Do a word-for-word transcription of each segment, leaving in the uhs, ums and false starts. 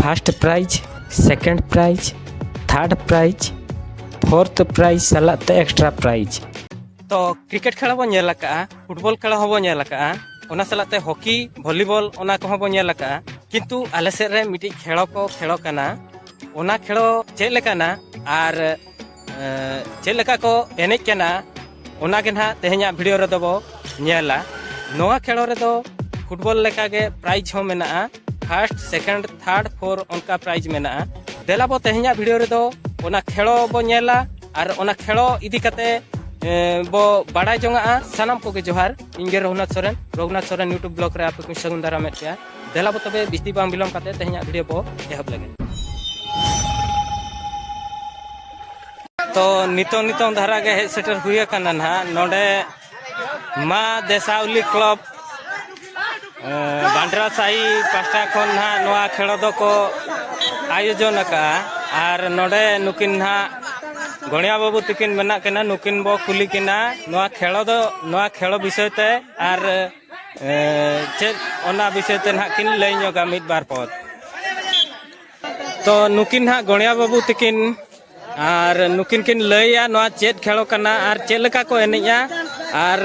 first prize, second prize, third prize, fourth prize ᱥᱟᱞᱟᱜ ᱛᱮ extra prize᱾ ᱛᱚ cricket ᱠᱷᱮᱞ ᱦᱚᱸᱵᱚᱱ ᱧᱮᱞ ᱟᱠᱟᱫᱼᱟ, ᱯᱷᱩᱴᱵᱚᱞ ᱠᱷᱮᱞ ᱦᱚᱸᱵᱚᱱ ᱧᱮᱞ ᱟᱠᱟᱫᱼᱟ, ᱚᱱᱟ ᱥᱟᱞᱟᱜ ᱛᱮ ᱦᱚᱠᱤ, ᱵᱷᱚᱞᱤᱵᱚᱞ, ᱚᱱᱟ ᱠᱚᱦᱚᱸ ᱵᱚᱱ ᱧᱮᱞ ᱟᱠᱟᱫᱼᱟ᱾ ᱠᱤᱱᱛᱩ ᱟᱞᱮ ᱥᱮᱫ ᱨᱮ ᱢᱤᱫᱴᱤᱡ ᱠᱷᱮᱞ ᱠᱚ ᱠᱷᱮᱞ ᱠᱟᱱᱟ, ᱚᱱᱟ ᱠᱷᱮᱞ ᱪᱮᱫ ᱞᱮᱠᱟᱱᱟ ᱟᱨ ᱪᱮᱫ ᱞᱮᱠᱟ ᱠᱚ ᱮᱱᱮᱡ ᱠᱟᱱᱟ, ᱚᱱᱟ ᱜᱮ ᱱᱟᱦᱟᱜ ᱛᱮᱦᱮᱧᱟᱜ ᱵᱷᱤᱰᱤᱭᱳ ᱨᱮᱫᱚ ᱵᱚ ᱧᱮᱞᱟ᱾ ᱱᱚᱣᱟ ᱠᱷᱮᱞᱳ ᱨᱮᱫᱚ ᱯᱷᱩᱴᱵᱚᱞ ᱞᱮᱠᱟᱜᱮ ᱯᱨᱟᱭᱤᱡᱽ ᱦᱚᱸ ᱢᱮᱱᱟᱜᱼᱟ᱾ ᱯᱷᱟᱨᱥᱴ, ᱥᱮᱠᱮᱱᱰ, ᱛᱷᱟᱨᱰ, ᱯᱷᱳᱨ ᱚᱱᱠᱟ ᱯᱨᱟᱭᱤᱡᱽ ᱢᱮᱱᱟᱜᱼᱟ᱾ ᱫᱮᱞᱟ ᱵᱚ ᱛᱮᱦᱮᱧᱟᱜ ᱵᱷᱤᱰᱤᱭᱳ ᱨᱮᱫᱚ ᱚᱱᱟ ᱠᱷᱮᱞᱳ ᱵᱚ ᱧᱮᱞᱟ ᱟᱨ ᱚᱱᱟ ᱠᱷᱮᱞᱳ ᱤᱫᱤ ᱠᱟᱛᱮ ᱮ, ᱵᱚ ᱵᱟᱲᱟᱭ ᱡᱚᱝᱟᱜᱼᱟ᱾ ᱥᱟᱱᱟᱢ ᱠᱚᱜᱮ ᱡᱚᱦᱟᱨ᱾ ᱤᱧ ᱜᱮ ᱨᱚᱜᱷᱩᱱᱟᱛᱷ ᱥᱚᱨᱮᱱ, ᱨᱚᱜᱷᱩᱱᱟᱛᱷ ᱥᱚᱨᱮᱱ YouTube ᱵᱞᱚᱜ ᱨᱮ ᱟᱯᱮ ᱠᱚᱧ ᱥᱟᱹᱜᱩᱱ ᱫᱟᱨᱟᱢᱮᱫ ᱯᱮᱭᱟ᱾ ᱫᱮᱞᱟ ᱵᱚ ᱛᱚᱵᱮ ᱵᱤᱥᱛᱤ ᱵᱟᱝ ᱵᱤᱞᱚᱢ ᱠᱟᱛᱮ ᱛᱮᱦᱮᱧᱟᱜ ᱵᱷᱤᱰᱤᱭᱳ ᱵᱚ ᱮᱦᱚᱵ ᱞᱮᱜᱮ᱾ ᱛᱚ ᱱᱤᱛᱚᱝ ᱱᱤᱛᱚᱝ ᱫᱷᱟᱨᱟ ᱜᱮ ᱦᱮᱡ ᱥᱮᱴᱮᱨ ᱦᱩᱭ ᱟᱠᱟᱱᱟ ᱱᱟᱦᱟᱜ ᱱᱚᱰᱮ ᱢᱟ ᱫᱮᱥᱟᱣᱞᱤ ᱠᱞᱟᱵᱽ, ᱮ, ᱵᱟᱱᱰᱨᱟ ᱥᱟᱦᱤ ᱯᱟᱦᱴᱟ ᱠᱷᱚᱱ ᱱᱟᱦᱟᱜ ᱱᱚᱣᱟ ᱠᱷᱮᱞᱳ ᱫᱚᱠᱚ ᱟᱭᱳᱡᱚᱱ ᱟᱠᱟᱫᱼᱟ᱾ ᱟᱨ ᱱᱚᱰᱮ ᱱᱩᱠᱤᱱ ᱱᱟᱦᱟᱜ ᱜᱚᱬᱤᱭᱟ ᱵᱟᱹᱵᱩ ᱛᱤᱠᱤᱱ ᱢᱮᱱᱟᱜ ᱠᱤᱱᱟ, ᱱᱩᱠᱤᱱ ᱵᱚ ᱠᱩᱞᱤ ᱠᱤᱱᱟ ᱱᱚᱣᱟ ᱠᱷᱮᱞᱳ ᱫᱚ, ᱱᱚᱣᱟ ᱠᱷᱮᱞᱳ ᱵᱤᱥᱚᱭ ᱛᱮ ᱟᱨ, ᱮ, ᱪᱮᱫ ᱚᱱᱟ ᱵᱤᱥᱚᱭ ᱛᱮ ᱱᱟᱦᱟᱜ ᱠᱤᱱ ᱞᱟᱹᱭ ᱧᱚᱜᱟ ᱢᱤᱫ ᱵᱟᱨ ᱯᱚᱫ᱾ ᱛᱚ ᱱᱩᱠᱤᱱ ᱱᱟᱦᱟᱜ ᱜᱚᱬᱤᱭᱟ ᱵᱟᱹᱵᱩ ᱛᱤᱠᱤᱱ ᱟᱨ ᱱᱩᱠᱤᱱ ᱠᱤᱱ ᱞᱟᱹᱭᱟ ᱱᱚᱣᱟ ᱪᱮᱫ ᱠᱷᱮᱞᱳ ᱠᱟᱱᱟ ᱟᱨ ᱪᱮᱫ ᱞᱮᱠᱟ ᱠᱚ ᱮᱱᱮᱡᱼᱟ ᱟᱨ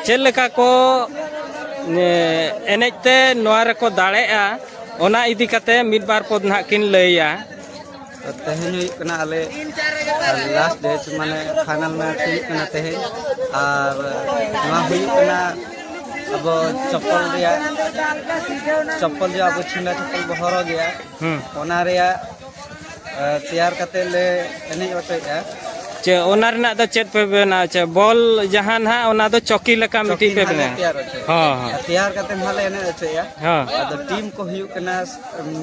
ᱪᱮᱫ ᱞᱮᱠᱟ ᱠᱚ, ᱮ, ᱮᱱᱮᱡ ᱛᱮ ᱱᱚᱣᱟ ᱨᱮᱠᱚ ᱫᱟᱲᱮᱜᱼᱟ, ᱚᱱᱟ ᱤᱫᱤ ᱠᱟᱛᱮ ᱢᱤᱫ ᱵᱟᱨ ᱯᱚᱫ ᱱᱟᱦᱟᱜ ᱠᱤᱱ ᱞᱟᱹᱭᱟ᱾ ᱛᱮᱦᱮᱧ ᱦᱩᱭᱩᱜ ᱠᱟᱱᱟ ᱟᱞᱮ ᱞᱟᱥᱴ ᱰᱮ, ᱢᱟᱱᱮ ᱯᱷᱟᱭᱱᱟᱞ ᱢᱮᱪ ᱦᱩᱭᱩᱜ ᱠᱟᱱᱟ ᱛᱮᱦᱮᱧ᱾ ᱟᱨ ᱱᱚᱣᱟ ᱦᱩᱭᱩᱜ ᱠᱟᱱᱟ ᱟᱵᱚ ᱪᱚᱯᱯᱚᱞ ᱨᱮᱭᱟᱜ, ᱪᱚᱯᱯᱚᱞ ᱡᱮ ᱟᱵᱚ ᱪᱷᱤᱸᱰᱟ ᱪᱚᱯᱯᱚᱞ ᱵᱚ ᱦᱚᱨᱚᱜ ᱜᱮᱭᱟ, ᱦᱩᱸ᱾ ᱚᱱᱟ ᱨᱮᱭᱟᱜ, ᱮ, ᱛᱮᱭᱟᱨ ᱠᱟᱛᱮ ᱞᱮ ᱮᱱᱮᱡ ᱦᱚᱪᱚᱭᱮᱫᱼᱟ᱾ ᱪᱮ, ᱚᱱᱟ ᱨᱮᱱᱟᱜ ᱫᱚ ᱪᱮᱫ ᱯᱮ ᱵᱮᱱᱟᱣᱟ? ᱪᱮ, ᱵᱚᱞ ᱡᱟᱦᱟᱸ ᱱᱟᱦᱟᱜ, ᱚᱱᱟ ᱫᱚ ᱪᱚᱠᱤ ᱞᱮᱠᱟ ᱪᱚᱠᱤ ᱢᱤᱫᱴᱤᱡ ᱯᱮ ᱱᱟᱦᱟᱜ ᱞᱮ ᱵᱮᱱᱟᱣᱟ? ᱛᱮᱭᱟᱨ ᱦᱚᱪᱚᱭᱟ᱾ ᱦᱚᱸ, ᱦᱚᱸ᱾ ᱟᱨ ᱛᱮᱭᱟᱨ ᱠᱟᱛᱮ ᱱᱟᱦᱟᱜ ᱞᱮ ᱮᱱᱮᱡ ᱦᱚᱪᱚᱭᱟ᱾ ᱦᱚᱸ᱾ ᱟᱫᱚ ᱴᱤᱢ ᱠᱚ ᱦᱩᱭᱩᱜ ᱠᱟᱱᱟ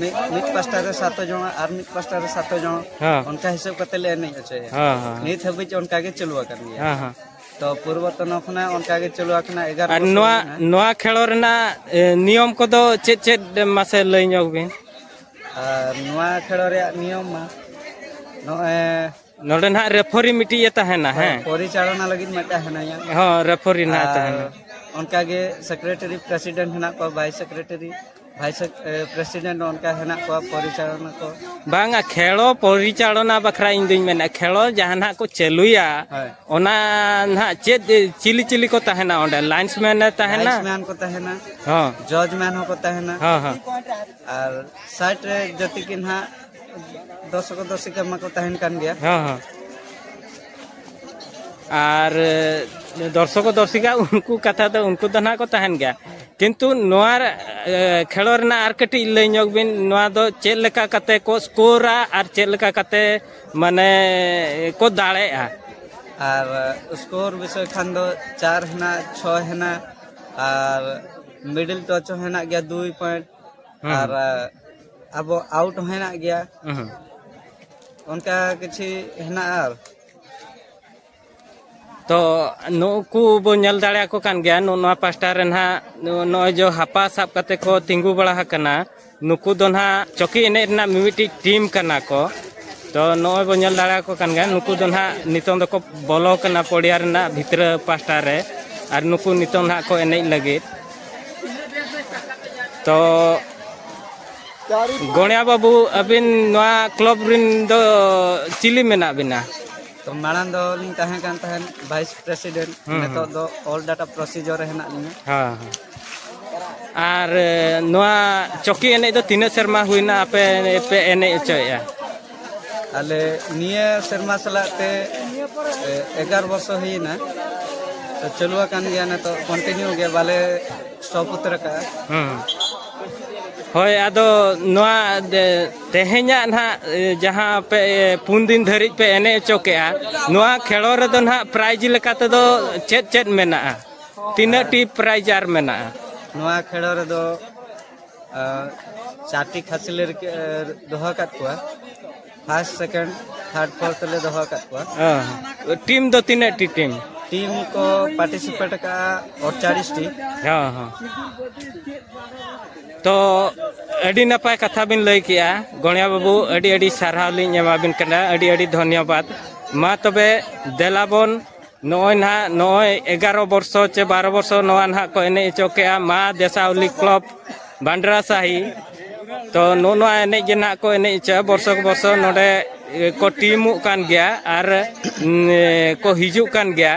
ᱢᱤᱫ, ᱢᱤᱫ ᱯᱟᱥᱴᱟ ᱨᱮ ᱥᱟᱛ ᱡᱚᱱ ᱟᱨ ᱢᱤᱫ ᱯᱟᱥᱴᱟ ᱨᱮ ᱥᱟᱛ ᱡᱚᱱ᱾ ᱦᱚᱸ᱾ ᱚᱱᱠᱟ ᱦᱤᱥᱟᱹᱵ ᱠᱟᱛᱮ ᱞᱮ ᱮᱱᱮᱡ ᱦᱚᱪᱚᱭᱟ᱾ ᱦᱚᱸ, ᱦᱚᱸ, ᱦᱚᱸ᱾ ᱱᱤᱛ ᱦᱟᱹᱵᱤᱡ ᱚᱱᱠᱟ ᱜᱮ ᱪᱟᱹᱞᱩ ᱟᱠᱟᱱ ᱜᱮᱭᱟ᱾ ᱦᱚᱸ, ᱦᱚᱸ᱾ ᱛᱚ ᱯᱩᱨᱵᱚᱛᱚᱱ ᱠᱷᱚᱱᱟᱜ ᱚᱱᱠᱟ ᱜᱮ ᱪᱟᱹᱞᱩ ᱟᱠᱟᱱᱟ, ᱮᱜᱟᱨᱚ ᱟᱨ ᱵᱚᱪᱷᱚᱨ ᱱᱚᱣᱟ, ᱦᱩᱭᱱᱟ᱾ ᱱᱚᱣᱟ ᱠᱷᱮᱞᱳ ᱨᱮᱱᱟᱜ, ᱮ, ᱱᱤᱭᱚᱢ ᱠᱚᱫᱚ ᱪᱮᱫ ᱪᱮᱫ ᱢᱟᱥᱮ ᱞᱟᱹᱭ ᱧᱚᱜ ᱵᱤᱱ? ᱟᱨ ᱱᱚᱣᱟ ᱠᱷᱮᱞᱳ ᱨᱮᱭᱟᱜ ᱱᱤᱭᱚᱢ ᱢᱟ ᱱᱚᱜᱼᱚᱭ ᱱᱚᱰᱮ ᱱᱟᱦᱟᱜ ᱨᱮᱯᱷᱟᱨᱤ ᱢᱤᱫᱴᱤᱡ ᱮ ᱛᱟᱦᱮᱱᱟ, ᱦᱳᱭ, ᱦᱮᱸ? ᱯᱚᱨᱤᱪᱟᱞᱚᱱᱟ ᱞᱟᱹᱜᱤᱫ ᱢᱤᱫᱴᱟᱝ ᱦᱮᱱᱟᱭᱟ᱾ ᱦᱚᱸ, ᱨᱮᱯᱷᱟᱨᱤ ᱱᱟᱦᱟᱜ ᱟᱨ ᱛᱟᱦᱮᱱᱟ᱾ ᱚᱱᱠᱟᱜᱮ ᱥᱮᱠᱨᱮᱴᱟᱨᱤ, ᱯᱨᱮᱥᱤᱰᱮᱱᱴ ᱦᱮᱱᱟᱜ ᱠᱚᱣᱟ, ᱵᱷᱟᱭᱤᱥ ᱥᱮᱠᱨᱮᱴᱟᱨᱤ᱾ ᱵᱷᱟᱭᱤᱥ ᱯᱨᱮᱥᱤᱰᱮᱱᱴ ᱚᱱᱠᱟ ᱦᱮᱱᱟᱜ ᱠᱚᱣᱟ, ᱯᱚᱨᱤᱪᱟᱞᱚᱱᱟ ᱠᱚ᱾ ᱵᱟᱝᱟ, ᱠᱷᱮᱞᱳ ᱯᱚᱨᱤᱪᱟᱞᱚᱱᱟ ᱵᱟᱠᱷᱨᱟ ᱤᱧ ᱫᱩᱧ ᱢᱮᱱᱟ, ᱠᱷᱮᱞᱳ ᱡᱟᱦᱟᱱᱟᱜ ᱠᱚ ᱪᱟᱹᱞᱩᱭᱟ, ᱦᱳᱭ᱾ ᱚᱱᱟ ᱱᱟᱦᱟᱜ ᱪᱮᱫ, ᱪᱤᱞᱤ ᱪᱤᱞᱤ ᱠᱚ ᱛᱟᱦᱮᱱᱟ ᱚᱸᱰᱮ? ᱞᱟᱭᱤᱱᱥᱢᱮᱱ ᱮ ᱛᱟᱦᱮᱱᱟ? ᱞᱟᱭᱤᱱᱥᱢᱮᱱ ᱠᱚ ᱛᱟᱦᱮᱱᱟ, ᱦᱚᱸ᱾ ᱡᱚᱡᱽᱢᱮᱱ ᱦᱚᱸᱠᱚ ᱛᱟᱦᱮᱱᱟ᱾ ᱦᱚᱸ, ᱦᱚᱸ᱾ ᱟᱨ ᱥᱟᱭᱤᱰ ᱨᱮ ᱡᱟᱹᱛᱤ ᱜᱮ ᱱᱟᱦᱟᱜ ᱫᱚᱨᱥᱚᱠ ᱫᱚᱨᱥᱤᱠᱟ ᱢᱟᱠᱚ ᱛᱟᱦᱮᱱ ᱠᱟᱱ ᱜᱮᱭᱟ᱾ ᱦᱚᱸ, ᱦᱚᱸ᱾ ᱟᱨ ᱫᱚᱨᱥᱚᱠ ᱫᱚᱨᱥᱤᱠᱟ ᱩᱱᱠᱩ ᱠᱟᱛᱷᱟ ᱫᱚ, ᱩᱱᱠᱩ ᱫᱚ ᱱᱟᱦᱟᱜ ᱠᱚ ᱛᱟᱦᱮᱱ ᱜᱮᱭᱟ, ᱠᱤᱱᱛᱩ ᱱᱚᱣᱟ, ᱮ, ᱠᱷᱮᱞᱳ ᱨᱮᱱᱟᱜ ᱟᱨ ᱠᱟᱹᱴᱤᱡ ᱞᱟᱹᱭ ᱧᱚᱜ ᱵᱤᱱ, ᱱᱚᱣᱟ ᱫᱚ ᱪᱮᱫ ᱞᱮᱠᱟ ᱠᱟᱛᱮ ᱠᱚ ᱥᱠᱳᱨᱟ ᱟᱨ ᱪᱮᱫ ᱞᱮᱠᱟ ᱠᱟᱛᱮ, ᱢᱟᱱᱮ, ᱠᱚ ᱫᱟᱲᱮᱜᱼᱟ? ᱟᱨ ᱥᱠᱳᱨ ᱵᱤᱥᱚᱭ ᱠᱷᱟᱱ ᱫᱚ ᱪᱟᱨ ᱦᱮᱱᱟᱜ, ᱪᱷᱚ ᱦᱮᱱᱟᱜ, ᱟᱨ ᱢᱤᱰᱤᱞ ᱴᱚᱪ ᱦᱚᱸ ᱦᱮᱱᱟᱜ ᱜᱮᱭᱟ ᱫᱩᱭ ᱯᱚᱭᱮᱱᱴ, ᱦᱩᱸ, ᱟᱨ ᱦᱩᱸ᱾ ᱟᱵᱚ ᱟᱣᱩᱴ ᱦᱚᱸ ᱦᱮᱱᱟᱜ ᱜᱮᱭᱟ᱾ ᱦᱩᱸ, ᱦᱩᱸ᱾ ᱚᱱᱠᱟ ᱠᱤᱪᱷᱤ ᱦᱮᱱᱟᱜᱼᱟ᱾ ᱟᱨ ᱛᱚ ᱱᱩᱠᱩ ᱵᱚ ᱧᱮᱞ ᱫᱟᱲᱮᱭᱟᱠᱚ ᱠᱟᱱ ᱜᱮᱭᱟ, ᱱᱚᱜᱼᱚ ᱱᱚᱣᱟ ᱯᱟᱥᱴᱟ ᱨᱮ ᱱᱟᱦᱟᱜ ᱱᱚᱜᱼᱚᱭ ᱡᱮ ᱦᱟᱯᱟ ᱥᱟᱵ ᱠᱟᱛᱮ ᱠᱚ ᱛᱤᱸᱜᱩ ᱵᱟᱲᱟ ᱟᱠᱟᱱᱟ᱾ ᱱᱩᱠᱩ ᱫᱚ ᱱᱟᱦᱟᱜ ᱪᱚᱠᱤ ᱮᱱᱮᱡ ᱨᱮᱱᱟᱜ ᱢᱤᱢᱤᱫᱴᱤᱡ ᱴᱤᱢ ᱠᱟᱱᱟ ᱠᱚ᱾ ᱛᱚ ᱱᱚᱜᱼᱚᱭ ᱵᱚ ᱧᱮᱞ ᱫᱟᱲᱮᱭᱟᱠᱚ ᱠᱟᱱ ᱜᱮᱭᱟ, ᱱᱩᱠᱩ ᱫᱚ ᱱᱟᱦᱟᱜ ᱱᱤᱛᱚᱝ ᱫᱚᱠᱚ ᱵᱚᱞᱚ ᱠᱟᱱᱟ ᱯᱚᱲᱤᱭᱟ ᱨᱮᱱᱟᱜ ᱵᱷᱤᱛᱨᱟᱹ ᱯᱟᱥᱴᱟ ᱨᱮ, ᱟᱨ ᱱᱩᱠᱩ ᱱᱤᱛᱚᱝ ᱱᱟᱦᱟᱜ ᱠᱚ ᱮᱱᱮᱡ ᱞᱟᱹᱜᱤᱫ᱾ ᱛᱚ ᱜᱚᱬᱭᱟ ᱵᱟᱹᱵᱩ, ᱟᱹᱵᱤᱱ ᱱᱚᱣᱟ ᱠᱞᱟᱵᱽ ᱨᱤᱱ ᱫᱚ ᱪᱤᱞᱤ ᱢᱮᱱᱟᱜ ᱵᱤᱱᱟ? ᱛᱚ ᱢᱟᱲᱟᱝ ᱫᱚ ᱞᱤᱧ ᱛᱟᱦᱮᱸ ᱠᱟᱱ ᱛᱟᱦᱮᱸᱫ ᱵᱷᱟᱭᱤᱥ ᱯᱨᱮᱥᱤᱰᱮᱱᱴ, ᱦᱩᱸ, ᱱᱤᱛᱚᱜ ᱦᱩᱸ᱾ ᱫᱚ ᱚᱞ ᱰᱟᱴᱟ ᱯᱨᱚᱥᱤᱡᱚᱨ ᱨᱮ ᱦᱮᱱᱟᱜ ᱞᱤᱧᱟ᱾ ᱦᱮᱸ, ᱦᱮᱸ᱾ ᱟᱨ, ᱮ, ᱱᱚᱣᱟ ᱪᱚᱠᱤ ᱮᱱᱮᱡ ᱫᱚ ᱛᱤᱱᱟᱹᱜ ᱥᱮᱨᱢᱟ ᱦᱩᱭᱱᱟ ᱟᱯᱮ ᱯᱮ ᱮᱱᱮᱡ ᱦᱚᱪᱚᱭᱮᱫᱼᱟ? ᱟᱞᱮ ᱱᱤᱭᱟᱹ ᱥᱮᱨᱢᱟ ᱥᱟᱞᱟᱜ ᱛᱮ, ᱮ, ᱮᱜᱟᱨᱚ ᱵᱚᱨᱥᱚ ᱦᱩᱭᱮᱱᱟ᱾ ᱛᱚ ᱪᱟᱹᱞᱩ ᱟᱠᱟᱱ ᱜᱮᱭᱟ ᱱᱤᱛᱚᱜ, ᱠᱚᱱᱴᱤᱱᱤᱭᱩ ᱜᱮ, ᱵᱟᱞᱮ ᱥᱴᱚᱯ ᱩᱛᱟᱹᱨ ᱟᱠᱟᱫᱼᱟ᱾ ᱦᱩᱸ᱾ ᱦᱳᱭ, ᱟᱫᱚ ᱱᱚᱣᱟ ᱫᱮ-, ᱛᱮᱦᱮᱧᱟᱜ ᱱᱟᱦᱟᱜ, ᱮ, ᱡᱟᱦᱟᱸ ᱯᱮ, ᱮ, ᱯᱩᱱ ᱫᱤᱱ ᱫᱷᱟᱹᱨᱤᱡ ᱯᱮ ᱮᱱᱮᱡ ᱦᱚᱪᱚ ᱠᱮᱜᱼᱟ, ᱱᱚᱣᱟ ᱠᱷᱮᱞᱳ ᱨᱮᱫᱚ ᱱᱟᱦᱟᱜ ᱯᱨᱟᱭᱤᱡᱽ ᱞᱮᱠᱟ ᱛᱮᱫᱚ ᱪᱮᱫ ᱪᱮᱫ ᱢᱮᱱᱟᱜᱼᱟ? ᱛᱤᱱᱟᱹᱜ ᱴᱤ ᱯᱨᱟᱭᱤᱡᱽ ᱟᱨ ᱢᱮᱱᱟᱜᱼᱟ? ᱱᱚᱣᱟ ᱠᱷᱮᱞᱳ ᱨᱮᱫᱚ, ᱟ, ᱪᱟᱨᱴᱤ ᱠᱷᱟᱹᱥᱤ ᱞᱮ ᱨᱤᱠᱟᱹ-, ᱫᱚᱦᱚ ᱟᱠᱟᱫ ᱠᱚᱣᱟ᱾ ᱯᱷᱟᱥᱴ, ᱥᱮᱠᱮᱱᱰ, ᱛᱷᱟᱨᱰ, ᱯᱷᱳᱨᱛᱷ ᱞᱮ ᱫᱚᱦᱚ ᱟᱠᱟᱫ ᱠᱚᱣᱟ᱾ ᱦᱮᱸ᱾ ᱴᱤᱢ ᱫᱚ ᱛᱤᱱᱟᱹᱜ ᱴᱤ ᱴᱤᱢ? ᱴᱤᱢ ᱠᱚ ᱯᱟᱨᱴᱤᱥᱤᱯᱮᱴ ᱟᱠᱟᱫᱼᱟ ᱟᱴᱪᱟᱞᱤᱥ ᱴᱤ᱾ ᱦᱮᱸ, ᱦᱮᱸ᱾ ᱛᱚ ᱟᱹᱰᱤ ᱱᱟᱯᱟᱭ ᱠᱟᱛᱷᱟ ᱵᱤᱱ ᱞᱟᱹᱭ ᱠᱮᱜᱼᱟ ᱜᱚᱬᱭᱟ ᱵᱟᱹᱵᱩ, ᱟᱹᱰᱤ ᱟᱹᱰᱤ ᱥᱟᱨᱦᱟᱣ ᱞᱤᱧ ᱮᱢᱟᱵᱤᱱ ᱠᱟᱱᱟ, ᱟᱹᱰᱤ ᱟᱹᱰᱤ ᱫᱷᱚᱱᱭᱚᱵᱟᱫᱽ᱾ ᱢᱟ ᱛᱚᱵᱮ ᱫᱮᱞᱟ ᱵᱚᱱ, ᱱᱚᱜᱼᱚᱭ ᱱᱟᱦᱟᱜ, ᱱᱚᱜᱼᱚᱭ ᱮᱜᱟᱨᱚ ᱵᱚᱨᱥᱚ ᱪᱮ ᱵᱟᱨᱚ ᱵᱚᱨᱥᱚ ᱱᱚᱣᱟ ᱱᱟᱦᱟᱜ ᱠᱚ ᱮᱱᱮᱡ ᱦᱚᱪᱚ ᱠᱮᱜᱼᱟ ᱢᱟ ᱫᱮᱥᱟᱣᱞᱤ ᱠᱞᱟᱵᱽ ᱵᱟᱱᱰᱨᱟ ᱥᱟᱦᱤ᱾ ᱛᱚ ᱱᱚᱜᱼᱚ ᱱᱚᱣᱟ ᱮᱱᱮᱡ ᱜᱮ ᱱᱟᱦᱟᱜ ᱠᱚ ᱮᱱᱮᱡ ᱦᱚᱪᱚᱭᱟ, ᱵᱚᱨᱥᱚ ᱠᱚ ᱵᱚᱨᱥᱚ ᱱᱚᱰᱮ ᱠᱚ ᱴᱤᱢᱚᱜ ᱠᱟᱱ ᱜᱮᱭᱟ ᱟᱨ ᱠᱚ ᱦᱤᱡᱩᱜ ᱠᱟᱱ ᱜᱮᱭᱟ᱾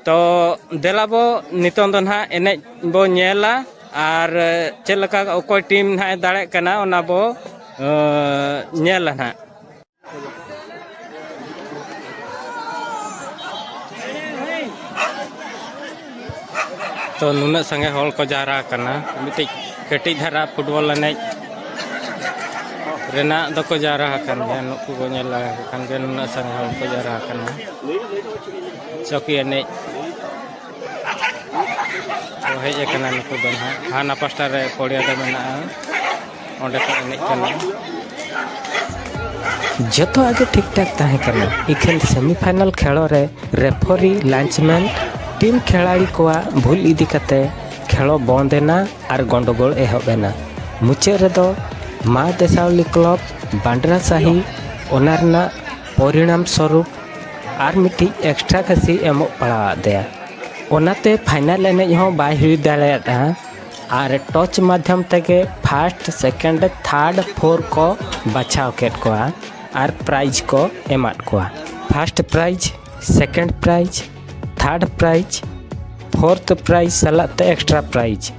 ᱛᱚ ᱫᱮᱞᱟ ᱵᱚ ᱱᱤᱛᱚᱝ ᱫᱚ ᱱᱟᱦᱟᱜ ᱮᱱᱮᱡ ᱵᱚ ᱧᱮᱞᱟ ᱟᱨ ᱪᱮᱫ ᱞᱮᱠᱟ ᱚᱠᱚᱭ ᱴᱤᱢ ᱱᱟᱦᱟᱜ ᱮ ᱫᱟᱲᱮᱜ ᱠᱟᱱᱟ, ᱚᱱᱟ ᱵᱚ ᱧᱮᱞᱟ ᱱᱟᱦᱟᱜ᱾ ᱛᱚ ᱱᱩᱱᱟᱹᱜ ᱥᱟᱸᱜᱮ ᱦᱚᱲ ᱠᱚ ᱡᱟᱣᱨᱟ ᱟᱠᱟᱱᱟ, ᱢᱤᱫᱴᱤᱡ ᱠᱟᱹᱴᱤᱡ ᱫᱷᱟᱨᱟ ᱯᱷᱩᱴᱵᱚᱞ ᱮᱱᱮᱡ ᱨᱮᱱᱟᱜ ᱫᱚᱠᱚ ᱡᱟᱣᱨᱟ ᱟᱠᱟᱱ ᱜᱮᱭᱟ᱾ ᱱᱩᱠᱩ ᱠᱚ ᱧᱮᱞ ᱞᱟᱜᱟ ᱠᱚ ᱠᱷᱟᱱ ᱜᱮ ᱱᱩᱱᱟᱹᱜ ᱥᱟᱸᱜᱮ ᱦᱚᱲ ᱠᱚ ᱡᱟᱣᱨᱟ ᱟᱠᱟᱱᱟ᱾ ᱪᱚᱠᱤ ᱮᱱᱮᱡ ᱠᱚ ᱦᱮᱡ ᱟᱠᱟᱱᱟ᱾ ᱱᱩᱠᱩ ᱫᱚ ᱱᱟᱦᱟᱜ ᱦᱟᱱᱟ ᱯᱟᱥᱴᱟ ᱨᱮ ᱯᱚᱲᱤᱭᱟ ᱫᱚ ᱢᱮᱱᱟᱜᱼᱟ, ᱚᱸᱰᱮ ᱠᱚ ᱮᱱᱮᱡ ᱠᱟᱱᱟ᱾ ᱡᱚᱛᱚᱣᱟᱜ ᱜᱮ ᱴᱷᱤᱠ ᱴᱷᱟᱠ ᱛᱟᱦᱮᱸ ᱠᱟᱱᱟ, ᱤᱠᱷᱟᱹᱱ ᱥᱮᱢᱤᱯᱷᱟᱭᱱᱟᱞ ᱠᱷᱮᱞᱚ ᱨᱮ ᱨᱮᱯᱷᱚᱨᱤ ᱞᱟᱱᱪᱢᱮᱱ ᱴᱤᱢ ᱠᱷᱮᱞᱟᱲᱤ ᱠᱚᱣᱟᱜ ᱵᱷᱩᱞ ᱤᱫᱤ ᱠᱟᱛᱮ ᱠᱷᱮᱞᱚ ᱵᱚᱱᱫ ᱮᱱᱟ ᱟᱨ ᱜᱚᱱᱰᱚᱜᱳᱞ ᱮᱦᱚᱵ ᱮᱱᱟ᱾ ᱢᱩᱪᱟᱹᱫ ᱨᱮᱫᱚ ᱢᱟ ᱫᱮᱥᱟᱣᱞᱤ ᱠᱞᱚᱵ ᱵᱟᱱᱰᱨᱟ ᱥᱟᱦᱤ ᱚᱱᱟ ᱨᱮᱱᱟᱜ ᱯᱚᱨᱤᱱᱟᱢ ᱥᱚᱨᱩᱯ ᱟᱨ ᱢᱤᱫᱴᱤᱡ ᱮᱠᱥᱴᱨᱟ ᱠᱷᱟᱹᱥᱤ ᱮᱢᱚᱜ ᱯᱟᱲᱟᱣᱟᱫ ᱫᱮᱭᱟ᱾ ᱚᱱᱟᱛᱮ ᱯᱷᱟᱭᱱᱟᱞ ᱮᱱᱮᱡ ᱦᱚᱸ ᱵᱟᱭ ᱦᱩᱭ ᱫᱟᱲᱮᱭᱟᱫᱼᱟ ᱟᱨ ᱴᱚᱪ ᱢᱟᱫᱽᱫᱷᱚᱢ ᱛᱮᱜᱮ ᱯᱷᱟᱥᱴ, ᱥᱮᱠᱮᱱᱰ, ᱛᱷᱟᱨᱰ, ᱯᱷᱳᱨ ᱠᱚ ᱵᱟᱪᱷᱟᱣ ᱠᱮᱫ ᱠᱚᱣᱟ ᱟᱨ ᱯᱨᱟᱭᱤᱡᱽ ᱠᱚ ᱮᱢᱟᱫ ᱠᱚᱣᱟ᱾ First prize, second prize, third prize, fourth prize ᱥᱟᱞᱟᱜ ᱛᱮ ᱮᱠᱥᱴᱨᱟ ᱯᱨᱟᱭᱤᱡᱽ᱾